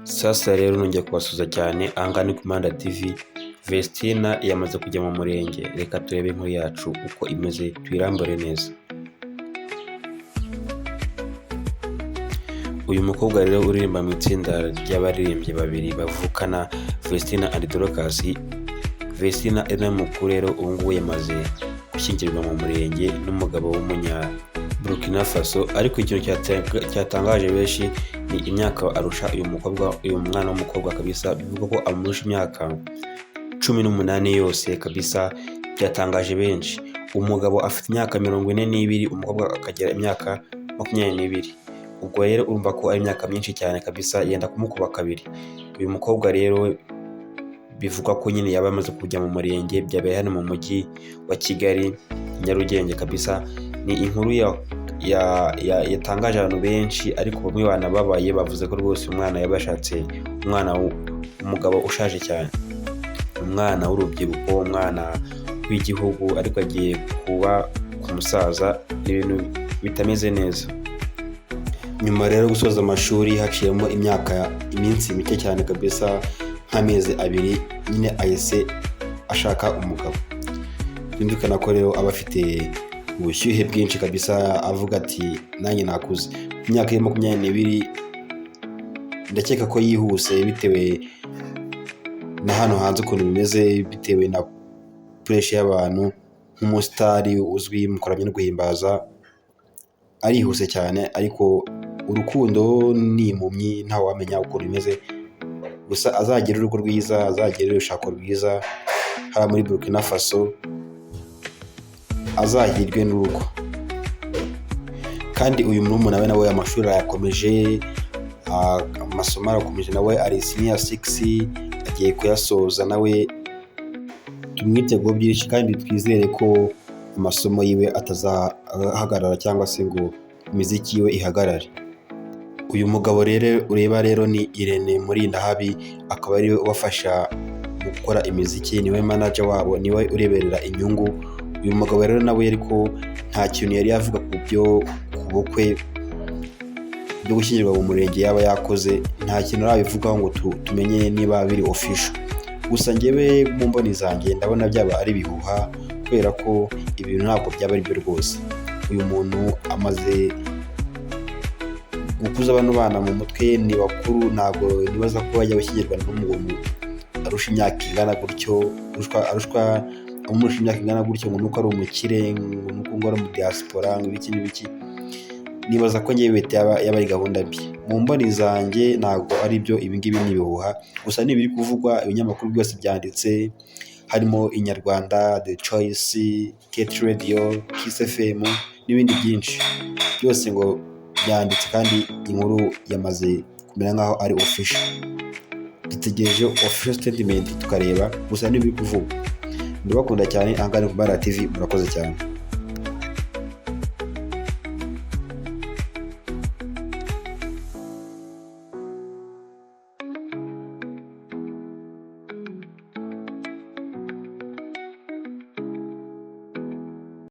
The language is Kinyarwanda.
Sasa rero nongeye kubasuhuza cyane, aha ngaha ni ku Mpanda TV. Vestine yamaze kujya mu murenge, reka turebe inkuru yacu uko imeze tuyirambure neza. Uyu mukobwa rero uririmba mu itsinda ry'abaririmbyi babiri bavukana, Vestine and Dorcas. Vestine ari nawe mukuru rero ubu ngubu yamaze gushyingirwa mu murenge n'umugabo w'umunya Burkina Faso, ariko ikintu cyatangaje benshi ni imyaka arusha uyu mukobwa, uyu mwana w'umukobwa kabisa. Bivugwa ko amurusha imyaka 18 yose kabisa, byatangaje benshi. Umugabo afite imyaka 42, umukobwa akagira imyaka 22. Ubwo rero urumva ko ari imyaka myinshi cyane kabisa, yenda kumukuba kabiri. Uyu mukobwa rero bivugwa ko nyine yaba amaze kujya mu murenge, byabereye hano mu mujyi wa Kigali, Nyarugenge kabisa. Ni inkuru yatangaje abantu benshi, ariko bamwe banababaye, bavuze ko rwose umwana yaba yashatse umwana umugabo ushaje cyane, umwana w'urubyiruko, umwana w'igihugu, ariko agiye kuba ku musaza, ni ibintu bitameze neza. Nyuma rero gusoza amashuri haciyemo imyaka, iminsi mike cyane kabisa, nk'amezi 2 nyine ahise ashaka umugabo. Byumvikana ko rero aba afite ubushyuhe bwinshi kabisa, avuga ati nanjye nakuze. Ku myaka ye 22 ndakeka ko yihuse bitewe na hano hanze ukuntu bimeze, bitewe na pressure y'abantu, nk'umusitari uzwi mu kuramya no guhimbaza arihuse cyane, ariko urukundo ni impumyi, ntawamenya ukuntu bimeze. Gusa azagire urugo rwiza, azagire urushako rwiza haba muri Burkina Faso, azahirwe n'urugo. Kandi uyu murumuna we nawe amashuri arayakomeje, amasomo arakomeje, nawe ari senior six, agiye kuyasoza, nawe tumwiteguho byinshi kandi twizere ko amasomo yiwe atazahagarara cyangwa se ngo imiziki yiwe ihagarare. Uyu mugabo rero ureba rero ni Irene Murindahabi, akaba ariwe ubafasha mu gukora imiziki, niwe manager wabo, niwe ureberera inyungu. Uyu mugabo rero nawe ariko nta kintu yari yavuga ku byo ku bukwe byo gushyingirwa mu murenge yaba yakoze, nta kintu arabivugaho ngo tumenye niba biri official. Gusa njyewe mu mboni zanjye ndabona byaba ari ibihuha, kubera ko ibintu ntabwo byaba ari byo rwose. Uyu muntu amaze gukuza bano bana mu mutwe, ni bakuru, ntabwo nibaza ko bajya gushyingirwa n'umuntu arusha imyaka ingana gutyo, arushwa amurusha imyaka ingana gutyo ngo nuko ari umukire, ngo nuko ngo ari umu diaspora, ngo ibiki n'ibiki. Nibaza ko ngewe yaba ari gahunda mbi. Mu mboni zanjye ntabwo ari byo, ibi ngibi ni ibihuha, gusa ni ibiri kuvugwa, ibinyamakuru byose byanditse, harimo Inyarwanda, The Choice, KT Radio, Kiss FM n'ibindi byinshi, byose ngo byanditse kandi inkuru yamaze kumera nkaho ari official. Dutegereje official statement tukareba, gusa ni ibiri kuvugwa. Ndabakunda cyane, aha ngaha ni ku Mbaraga TV, murakoze cyane.